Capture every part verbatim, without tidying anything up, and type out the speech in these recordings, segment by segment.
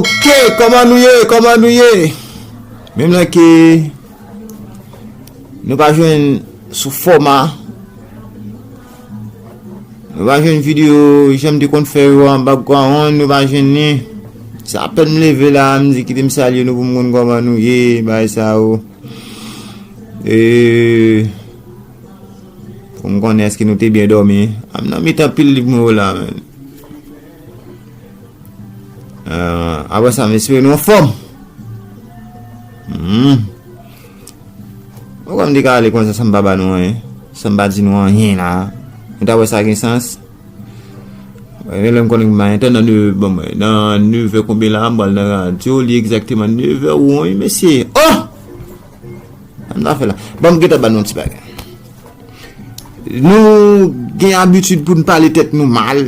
Ok, kòman nou ye? Kòman nou ye? Menm lè ke nou pa jwenn sou fòma, nou pa jwenn videyo jan m te konn fè yo an background, nou pa jwenn li. Se apèn m leve la, m di kite m salye nou pou m konn kòman nou ye, bagay sa yo. E, pou m konnen èske nou te byen dòmi. A m nan mitan pil liv mwen yo la, men. Ah, apre sa, m espere nou anfòm. Hmm. Ou kwè m te ka ale konsa san m pa ba nou anyen? San m pa di nou anyen la? Nou ta wè sa gen sans? Wè, men lè m konnen m pa entè nan neve, bon, mwen, nan nevè konbyen la, m pral nan radyo, li egzakteman nevè ou wi, mesye. Oh! Sa m ta fè la? Bon, m gentan ba nou yon ti bagay. Nou gen abitid pou n pale tèt nou mal.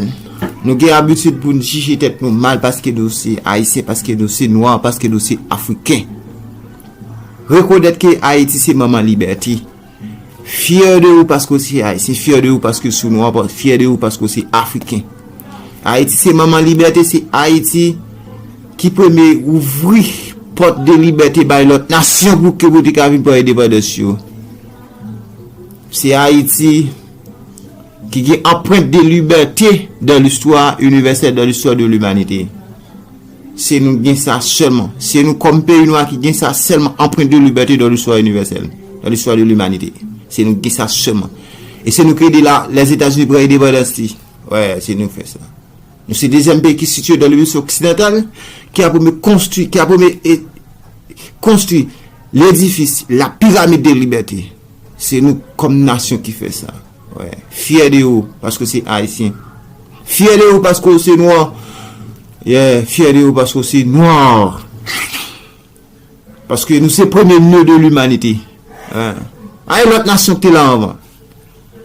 Nou gen abitid pou n jije tèt nou mal paske nou se Ayisyen, paske nou se nwa, paske nou se Afriken. Rekonèt ke Ayiti se manman libète. Fyè de ou paske w se Ayisyen, fyè de ou paske w se nwa, fyè de ou paske w se Afriken. Ayiti se manman libète, se Ayiti ki premye ouvri pòt de libète bay lòt nasyon pou ke pou te ka vin pran endepandans yo. Se Ayiti ki gen empreinte de liberté dans l'histoire universelle, dans l'histoire de l'humanité. Se nou gen sa sèlman. Se nou kòm peyi nwa ki gen sa sèlman, empreinte de liberté dans l'histoire universelle, dans l'histoire de l'humanité. Se nou gen sa sèlman. E se nou ki ede la, Lèzetazini pran endepandans li. Wè, se nou ki fè sa. Nou se dezyèm peyi ki sitiye dans l'hémisphère occidental, ki a premye konstwi, ki a premye e, konstwi ledifis, la pyramide de liberté. Se nou kòm nasyon ki fè sa. Wè. Fyè de ou, paske w se Ayisyen. Fyè de ou, paske w se nwa. Yeah, fyè de ou, paske w se nwa. Paske nou se premye nè de limanite. Hein. A yon lòt nasyon ki te la anvan.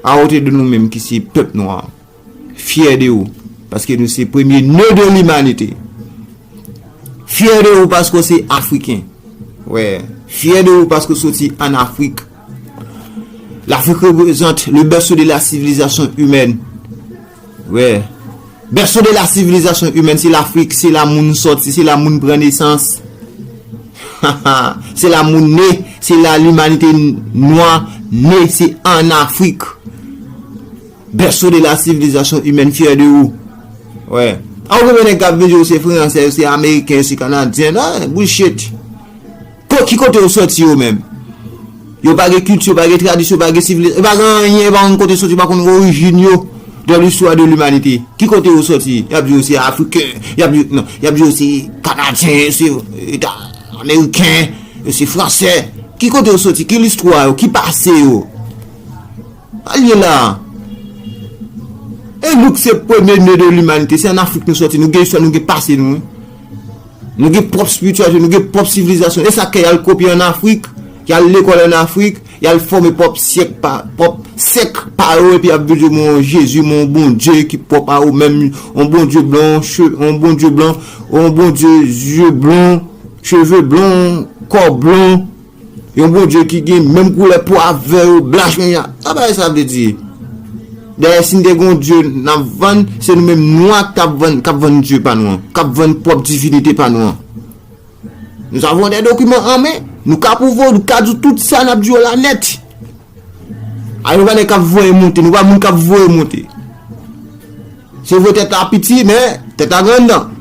Akote de nou menm ki se pèp nwa. Fyè de ou. Paske nou se premye nè de limanite. Fyè de ou paske w se Afriken. Wè. Fyè de ou paske w soti ann Afrik. L'Afrique représente le berceau de la civilisation humaine. Wè. Berceau de la civilisation humaine, se Lafrik, se la moun sòti, se la moun pran nesans. Se la moun ne, se la limanite nwa ne, se ann Afrik. Berceau de la civilisation humaine, fyè de ou. Wè. A ou konprann nèg k ap vin di yo se fransè, yo se ameriken, yo se kanadyen. Non, bullshit. Ko-, ki kote yo sòti yo menm? Yo pa gen kilti, yo pa gen tradisyon, yo pa gen sivilizasyon, yo pa gen anyen, yo pa konn kote yo sòti, yo pa konn orijin yo dans l'histoire de l'humanité. Ki kote yo sòti? Y ap di yo se afriken, y ap di, non, y ap di yo se kanadyen, yo se eta ameriken, yo se fransè. Ki kote yo sòti? Ki listwa yo? Ki pase yo? Al ye la. E nou k se premye nè de limanite. Se ann Afrik nou sòti. Nou gen istwa, nou gen pase nou. Nou gen pwòp espirityalite, nou gen pwòp sivilizasyon. E sa k fè y al kopye ann Afrik, y al lekòl ann Afrik, y al fòme pwòp syèk pa, pwòp sèk pa yo, epi y ap vin di yo, men yon Jezi, men yon Bondye ki pwòp a yo menm, yon Bondye blan, che-, yon Bondye blan, yon Bondye zye blan, cheve blan, kò blan. Yon Bondye ki gen menm koulè po avè yo, blanch menm jan. Sa bagay sa vle di? Dayè, si n te gen yon Dye n ap vann, se nou menm nwa k t ap vann, k ap vann Dye pa nou an, k ap vann pwòp divinite pa nou an. Nous avons des documents en main, nou ka pwouve w, nou ka di w tout sa n ap di w la nèt. A, nou pa nèg k ap voye monte, nou pa moun k ap voye monte. Se vre tèt la piti, men tèt la gran anndan.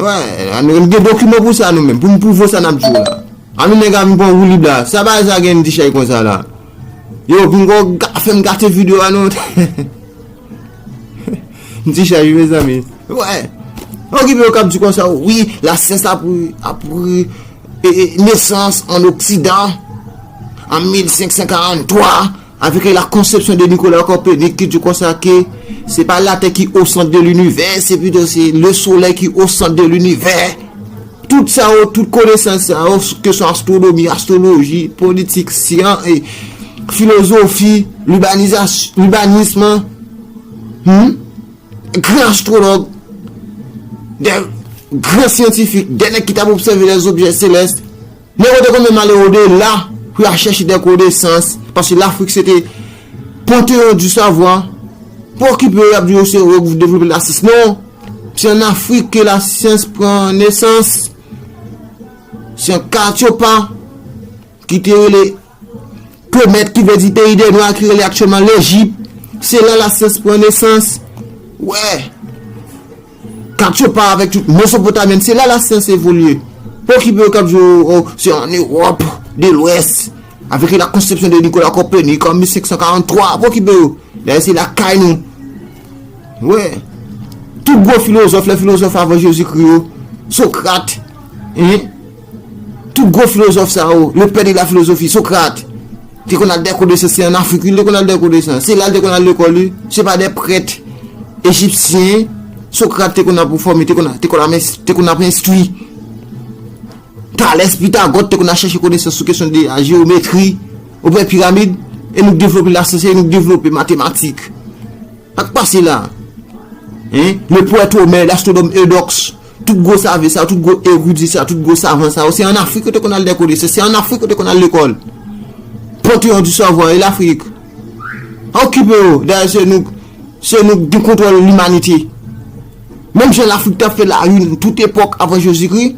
Wè, nou gen dokiman pou sa nou menm, pou n pwouve sa n ap di w la. Ann nèg a vin pran woulib la. Sa bagay sa gen ti chay konsa la. Yo, vin gon ga-, fè m gate videyo a non. Ti chay, wi, mezanmi. Wè. Okipe yo k ap di konsa, wi, lasyans ap, ap, e, e, nesans an Oksidan, an mil senk san karant twa, avec la conception de Nicolas Copernic qui dit comme ça que c'est pas la Terre qui est au centre de l'univers, c'est plutôt c'est le Soleil qui est au centre de l'univers. Tout sa yo, tout konesans sa yo, ke swa astwonomi, astwoloji, politik, syans, e filozofi, libanizas-, libanism, hmm? Gran astwològ, de gran syantifik, de nèg ki t ap obsève lèzobjè selès. Men kote konbyen m ale odela pou y al chèche de konesans, paske Lafrik se te panteyon di savwa. Pa okipe yo, y ap di yo se yo k devlope lasyans. Non, Se an Afrik ke lasyans pran nesans. Se an Katyopa ki te rele Kemet, ki vle di peyi dè nwa, ki rele aktyèlman Lejip. Se la lasyans pran nesans. Wè. Katyopa avèk tout Mezopotamyen, se la lasyans evolye. Pa okipe yo k ap di w, o, se an Ewòp de Lwès, avèk la conception de Nicolas Copernic an mil senk san karant twa. Pa okipe yo. Dayè, se lakay nou. Wè. Tout gwo filozòf, lè filozòf avan Jezikri yo, Sokrat, en, tout gwo filozòf sa yo, le pè de la filozofi, Sokrat, te konn al dèkode se, se an Afrik, wi, li te konn al dèkode sa. Se la l te konn al lekòl, wi. Se pa de prèt ejipsyen Sokrat te konn ap fòme, te konn, te konn ap, te konn ap enstwi. Talès, Pitagò te konn al chèche konesans sou kesyon de la jewometri, ou pè piramid, e nou k devlope lasyans, e nou k devlope matematik. Sa k pase la? Hein? Le poète Homère, l'astronome Eudoxe, tout gwo save sa, tout gwo eridi sa, tout gwo savan sa, se an Afrik yo te konn al dèkode, se, se an Afrik yo te konn al lekòl. Panthéon du savoir, e Lafrik. Okipe yo, dayè se nou, se nou ki gen kontwòl limanite. Menm jan Lafrik t ap fè la une tout epòk avan Jezikri,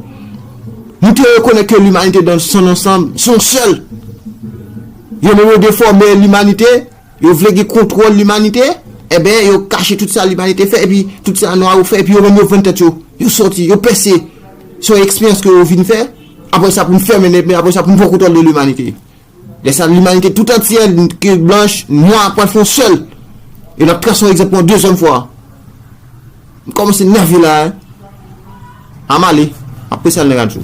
nou te rekonèt ke limanite dans son ensemble, se yon sèl. Yo menm yo defòme limanite, yo vle gen kontwòl limanite, enben, yo kache tout sa limanite fè, epi tout sa nwa yo fè, epi yo menm yo vann tèt yo. Yo sòti, yo pèse. Se yon eksperyans ke yo vin fè, apre sa pou n fèmen nèt, men apre sa pou n pran kontwòl de limanite. Lè sa, limanite tout antyè, ke blanch, nwa, pral fè yon sèl. E l ap trase yon egzanp pou yon dezyèm fwa. M kòmanse nève la, hein. A m ale. Apre sa, nan radyo.